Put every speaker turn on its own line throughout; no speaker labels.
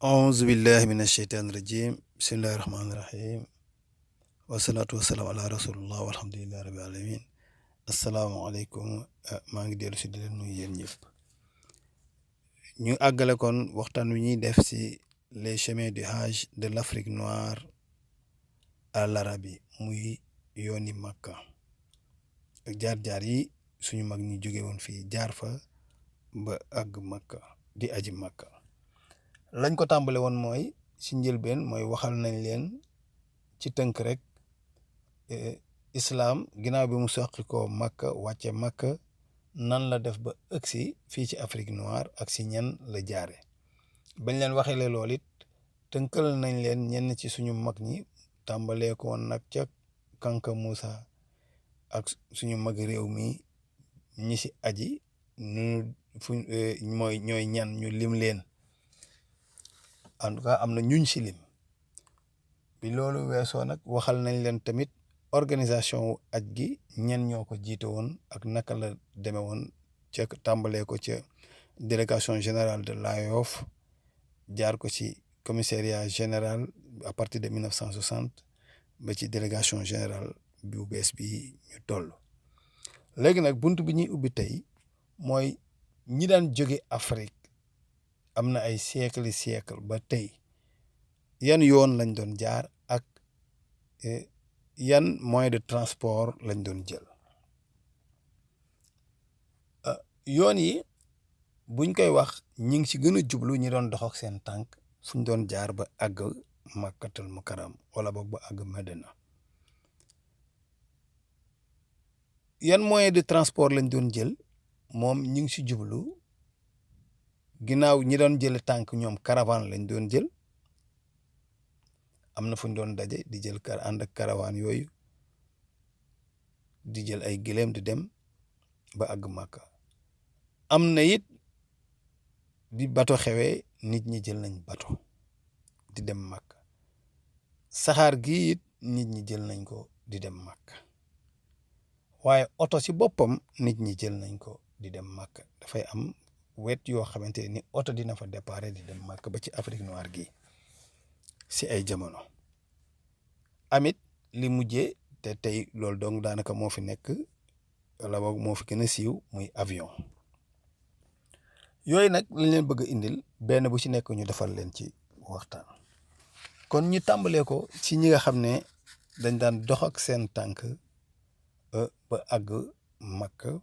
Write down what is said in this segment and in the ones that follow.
auzu billahi min asheytaani rajim bismillahi rahmaani rahim wasalaatu wasalaam ala rasulillah walhamdulillahi rabbil alamin asalaamaaleykum. maa ngi dellu si di leen nuyu yéen ñëpp. ñu àggale kon waxtaan wi ñuy def si les chemins du Hajj de l'Afrique noire à l'Arabie muy yooni Makka ak jaar-jaar yi suñu mag ñi jóge woon fii jaar fa ba àgg Makka di aji Makka. lañ ko tàmbale woon mooy si njëlbeen mooy waxal nañ leen ci tënk rek islaam ginnaaw bi mu soqi ko Makka wàcce Makka nan la def ba ëgsi fii ci Afrique noire ak si ñen la jaare. bañ leen waxeele lool it tënkal nañ leen ñenn ci suñu mag ñi tàmbalee ko woon nag ca Kanka Moussa ak suñu mag réew mi ñi si aji ñu fu mooy ñooy ñan ñu lim leen. en tout cas am na ñuñ si lim bi loolu weesoo nag waxal nañ leen tamit organisation wu aj gi ñen ñoo ko jiite woon ak naka la demee woon ca tàmbalee ko ca délégation générale de l'AOF jaar ko ci commissariat général à partir de 1960 ba ci délégation générale bu bees bi ñu toll. léegi nag bunt bi ñuy ubbi tey mooy ñi daan jóge Afrique am na ay siècle ba tey yan yoon lañ doon jaar ak yan moyen de transport lañ doon jël. yoon yi buñ koy wax ñi ngi ci gën a jublu ñi doon dox ak seen tànk fuñ doon jaar ba àgg Makkatul Mukarram wala boog ba àgg Medina. yan moyen de transport lañ doon jël moom ñi ngi ci jublu ginnaaw ñi doon jël tànk ñoom caravane lañ doon jël. am na fu ñu doon daje di jël ànd ak caravane yooyu di jël ay gëléem di dem ba àgg Makka. am na it bi bato xewee nit ñi jël nañ bato di dem Makka. saxaar gi it nit ñi jël nañ ko di dem Makka waaye oto si boppam nit ñi jël nañ ko di dem Makka. dafay am wet yoo xamante ni oto dina fa déparé di dem Makka ba ci Afrique noire gi si ay jamono. amit li mujjee te tey loolu donc daanaka moo fi nekk wala boog moo fi gën a siiw muy avion. yooyu nag lañ leen bëgg a indil benn bu ci nekk ñu defal leen ci waxtaan. kon ñu tàmbalee ko ci ñi nga xam ne dañ daan dox ak seen tànk ba àgg Makka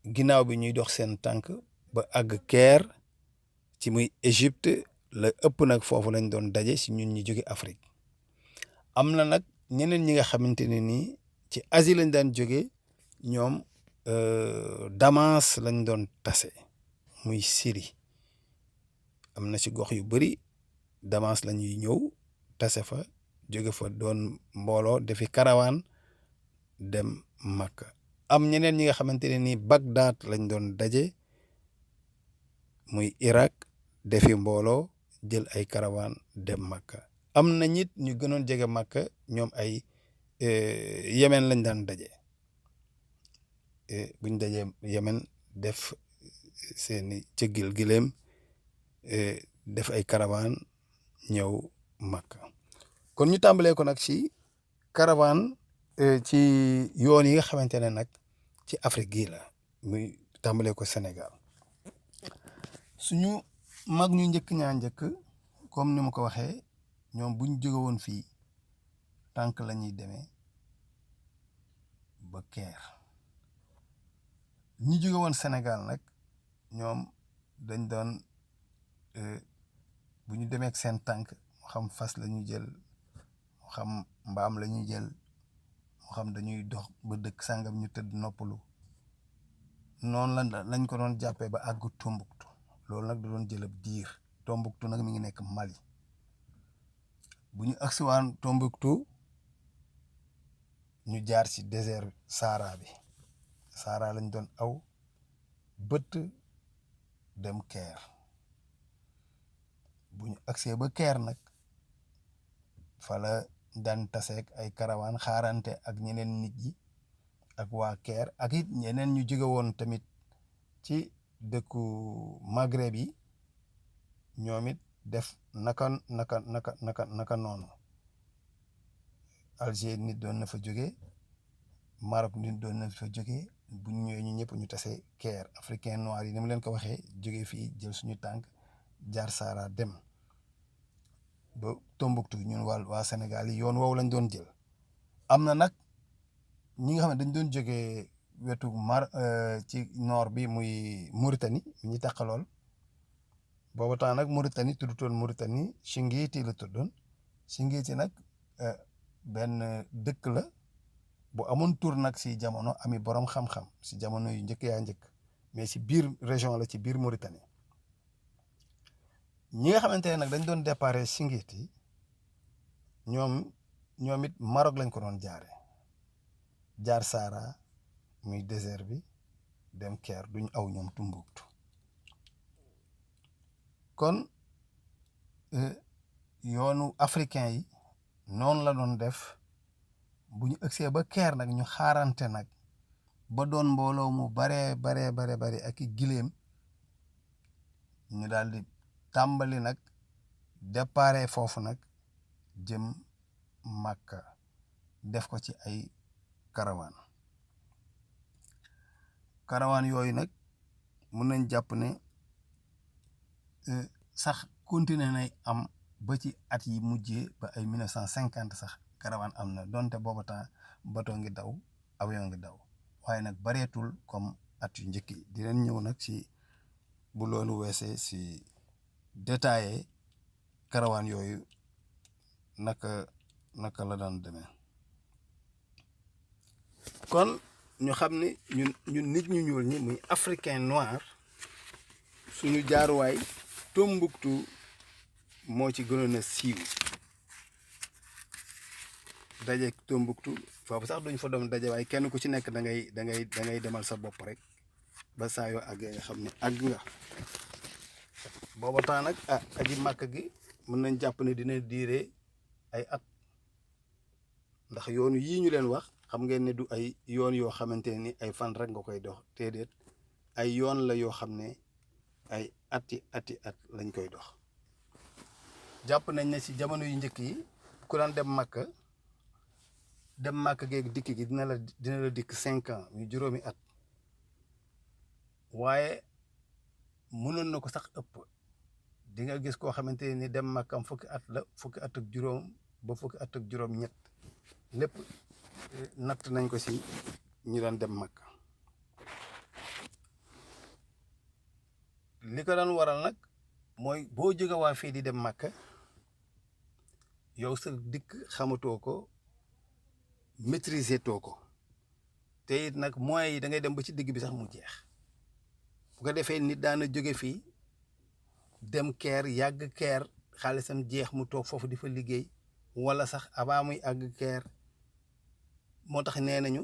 ginnaaw bi ñuy dox seen tànk ba àgg Caire ci muy Égypte la ëpp nag foofu lañ doon daje si ñun ñi jóge Afrique. am na nag ñeneen ñi nga xamante ne nii ci Asie lañ daan jóge ñoom Damas lañ doon tase muy Syrie. am na ci gox yu bari Damas la ñuy ñëw tase fa jóge fa doon mbooloo defi karawaan dem Makka. am ñeneen ñi nga xamante ne nii Bagdad lañ doon daje muy Irak defi mbooloo jël ay karawaan dem Makka. am na ñit ñu gënoon jege Makka ñoom ay Yemen lañ daan daje buñ dajee Yemen def seeni cëggil gileem def ay caravane ñëw Makka. kon ñu tàmbalee ko nag ci caravane ci yoon yi nga xamante ne nag ci Afrique gii la muy tàmbalee ko Sénégal. suñu mag ñu njëkk ñaa njëkk comme ni ma ko waxee ñoom buñ jóge woon fii tànk la ñuy demee ba Caire. ñi jóge woon Sénégal nag ñoom dañ doon bu ñu demee ak seen tànk mu xam fas la ñuy jël mu xam mbaam la ñuy jël mu xam dañuy dox ba dëkk sàngam ñu tëdd noppalu noonu lañ ko doon jàppee ba àgg Tombouctou. loolu nag da doon jël ab diir. Tombouctou nag mi ngi nekk Mali. bu ñu agsiwaan Tombouctou ñu jaar ci désert Sahara bi Sahara lañ doon aw bëtt dem Caire. bu ñu agsee ba Caire nag fa la daan taseeg ay karawaan xaarante ak ñeneen nit yi ak waa Caire ak it ñeneen ñu jóge woon tamit ci dëkku Maghreb yi ñoom it def naka noonu. Alger nit doon na fa jógee, Maroc nit doon na fa jógee, bu ñu ñëwee ñu ñëpp ñu tase Caire. Africain noir yi ni mu leen ko waxee jógee fii jël suñu tànk jaar Sahara dem ba Tombouctou. ñun waa Sénégal yi yoon woowu lañ doon jël. am na nag ñi nga xam ne dañ doon jógee wetu ci nord bi muy Mauritanie mi ñu tàqalool. booba temps nag Mauritanie tuddutoon Mauritanie, Chinguitti la tuddoon. Chinguitti nag benn dëkk la bu amoon tur nag si jamono, ami borom xam-xam si jamono yu njëkk yaa njëkk, mais si biir région la ci biir Mauritanie. ñi nga xamante ne nag dañ doon déparé Chinguitti ñoom it Maroc lañ ko doon jaar Sahara muy désert bi dem Caire, duñ aw ñoom Tombouctou. kon yoonu africain yi noonu la doon def. bu ñu ëgsee ba Caire nag ñu xaarante nag ba doon mbooloo mu bare ak i gileem, ñu daal di tàmbali nag déparé foofu nag jëm Makka, def ko ci ay karawaan. Yooyu nag mun nañ jàpp ne sax continué nay am ba ci at yi mujjee ba ay 1950 sax karawaan am na, donte booba temps bateau ngi daw, avion ngi daw, waaye nag bareetul comme at yu njëkk yi. di leen ñëw nag si bu loolu weesee si détaillé karawaan yooyu naka la daan demee. kon ñu xam ne ñun nit ñu ñuul ñi muy africain noir, suñu jaaruwaay Tombouctou moo ci gënoon a siiw. daje Tombouctou foofu sax duñ fa doon daje, waaye kenn ku ci nekk da ngay demal sa bopp rek ba saa yoo àggee nga xam ne àgg nga. booba temps nag aji màkk gi mën nañ jàpp ne dina diire ay at, ndax yoonu yii ñu leen wax xam ngeen ne du ay yoon yoo xamante ni ay fan rek nga koy dox, déedéet ay yoon la yoo xam ne ay ati at lañ koy dox. jàpp nañ ne ci jamono yu njëkk yi ku daan dem màkk geeg dikk gi dina la dikk 5 ans ñu juróomi at, waaye mënoon na ko sax ëpp. di nga gis koo xamante ni dem màkkam fukki at la, fukki at ak juróom ba fukki at ak juróom ñett, lépp natt nañ ko si ñu daan dem màkk. li ko daan waral nag mooy boo jóge waa fii di dem màkk, yow sa dikk xamatoo ko, maîtriser too ko, te it nag moyens yi da ngay dem ba ci digg bi sax mu jeex. bu ko defee nit daana jóge fii dem Caire, yàgg Caire, xaalisam jeex mu toog foofu di fa liggéey, wala sax avant muy àgg Caire. moo tax nee nañu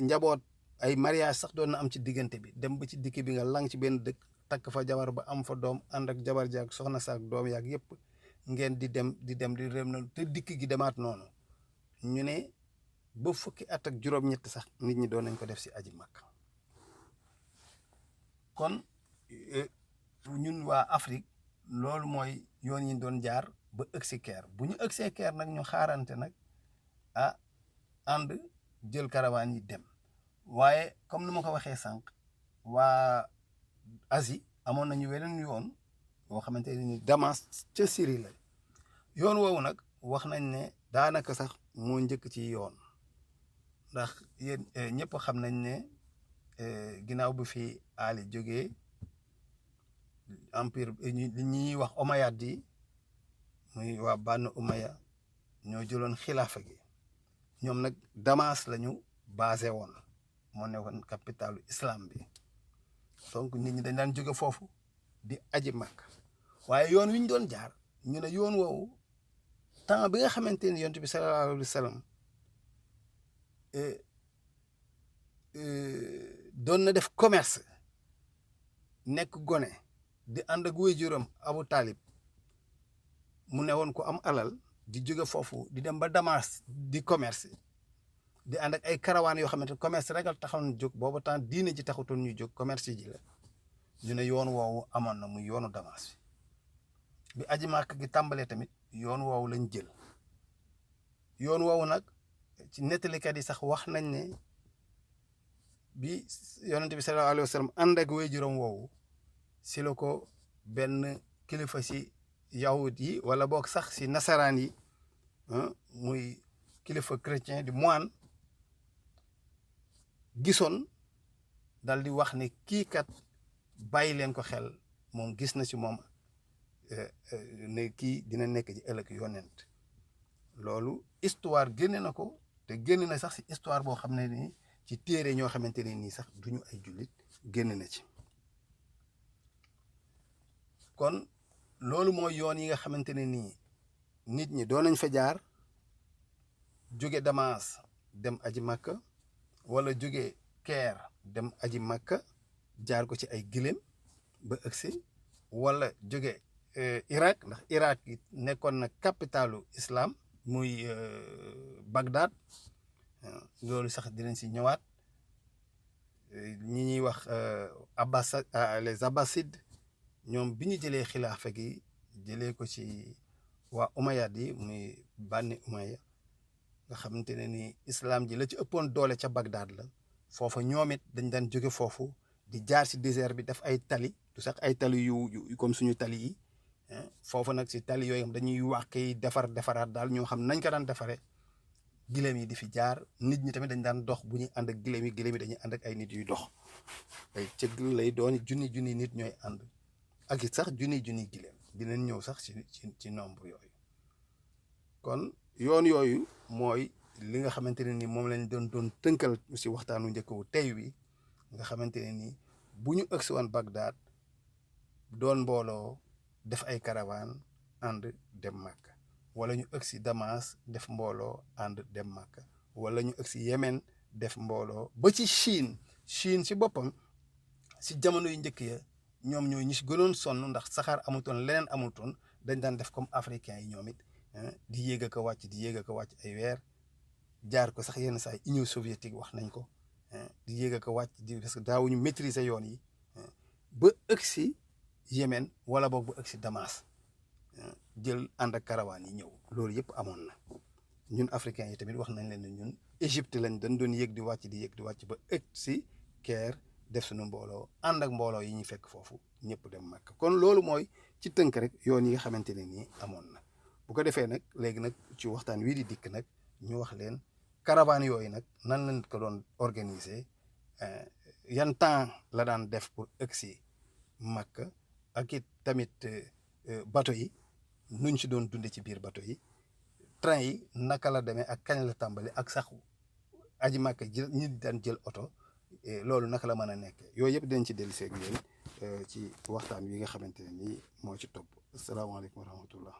njaboot ay mariage sax doon na am ci diggante bi, dem ba ci dikk bi nga lang ci benn dëkk, takk fa jabar ba am fa doom, ànd ak jabar jaag soxna saak doom yaag yëpp, ngeen di dem noonu, te dikk gi demaat noonu. ñu ne ba fukki at ak juróom-ñett sax nit ñi doon nañ ko def si aji màkk. kon ñun waa Afrique loolu mooy yoon yi doon jaar ba ëgsi Caire. bu ñu ëgsee Caire nag ñu xaarante nag ànd jël karawaan yi dem. waaye comme ni ma ko waxee sànq, waa Asie amoon nañu weneen yoon boo xamante ne ni Damas ca Syrie la. yoon woowu nag wax nañ ne daanaka sax moo njëkk ci yoon, ndax yéen ñëpp xam nañ ne ginnaaw bu fi Ali jógee, empire li ñuy wax Omeyyade yi muy waa Banu Umayya ñoo jëloon xilaafa gi. ñoom nag Damas lañu basé woon, moo nekkoon capitalu islam bi. donc nit ñi dañ daan jóge foofu di aji màkk. waaye yoon wi ñu doon jaar, ñu ne yoon woowu temps bi nga xamante ni yonent bi sallallahu alayhi wa sallam doon na def commerce, nekk gone di ànd ak waajuram Abu Talib, mu ne woon ko am alal, di jóge foofu di dem ba Damas di commerce, di ànd ak ay karawaan yoo xamante commerce rek a taxoon jóg. booba temps diine ji taxutoon ñu jóg, commerce ji la. ñu ne yoon woowu amoon na muy yoonu Damas bi aji màkk gi tàmbalee tamit yoon woowu lañ jël yoon woowu nag ci nettalikat yi sax wax nañ ne bi yonent bi sallallahu alayhi wa sallam ànd ak waajuram woowu si la ko benn kilifa si yahud yi wala boog sax si nasaraan yi muy kilifa chrétien di moine gisoon dal di wax ne kii kat bàyyi leen ko xel moom gis na ci moom ne kii dina nekk ci ëllëg yonent loolu histoire génne na ko te génn na sax si histoire boo xam ne nii ci téere ñoo xamante ne nii sax duñu ay jullit génn na ci kon loolu mooy yoon yi nga xamante ne nii nit ñi doon nañ fa jaar jóge Damas dem aji Makka wala jóge Caire dem aji Makka jaar ko ci ay giléem ba ëgsi wala jóge Irak ndax Irak yi nekkoon na capitalu islam muy Bagdad loolu sax dinañ si ñëwaat ñi ñuy wax les Abbasides ñoom bi ñu jëlee xilaafa gi jëlee ko ci waa Umayyad yi muy Bani Umayya nga xamante ne ni islam ji la ci ëppoon doole ca Bagdad la foofa ñoom it dañ daan jóge foofu di jaar si désert bi def ay tali du sax ay tali yu comme suñu tali yi foofu nag si tali yooyu dañuy wàqi defaraat daal ñoo xam nañ ko daan defaree gileem yi di fi jaar nit ñi tamit dañ daan dox bu ñuy ànd ak gileem yi dañuy ànd ak ay nit yuy dox ay cëgg lay doon junni nit ñooy ànd ak it sax junni gileem dinañ ñëw sax ci nombre yooyu kon yoon yooyu mooy li nga xamante ne ni moom lañ doon tënkal si waxtaanu njëkk wu tey wi nga xamante ne ni bu ñu ëgsi woon Bagdad doon mbooloo def ay caravane ànd dem Makka wala ñu ëgsi Damas def mbooloo ànd dem Makka wala ñu ëgsi Yemen def mbooloo ba ci Chine si boppam si jamono yu njëkk ya ñoom ñooy ñi si gënoon sonn ndax saxaar amutoon leneen amutoon dañ daan def comme africain yi ñoom it di yéeg ak a wàcc ay weer jaar ko sax yenn saa yi Union soviétique wax nañ ko di yéeg ak a wàcc parce que daawuñu maîtriser yoon yi ba ëgsi Yémen wala boog ba ëgsi Damas jël ànd ak karawaan yi ñëw loolu yëpp amoon na ñun africains yi tamit wax nañ leen ne ñun Égypte lañ dañ doon yéeg di wàcc ba ëgsi Caire def suñu mbooloo ànd ak mbooloo yi ñu fekk foofu ñëpp dem Makka kon loolu mooy ci tënk rek yoon yi nga xamante ne nii amoon na bu ko defee nag léegi nag ci waxtaan wii di dikk nag ñu wax leen caravane yooyu nag nan lañ ko doon organiser yan temps la daan def pour ëgsi Makka ak it tamit bateau yi nuñ ci doon dunde ci biir bateau yi train yi naka la demee ak kañ la tàmbali ak sax aji Makka ñi daan jël oto loolu naka la mën a nekkee yooyu yëpp dañ ci delluseeg yéen ci waxtaan wi nga xamante ne nii moo ci topp asalaamaaleykum wa rahmatullah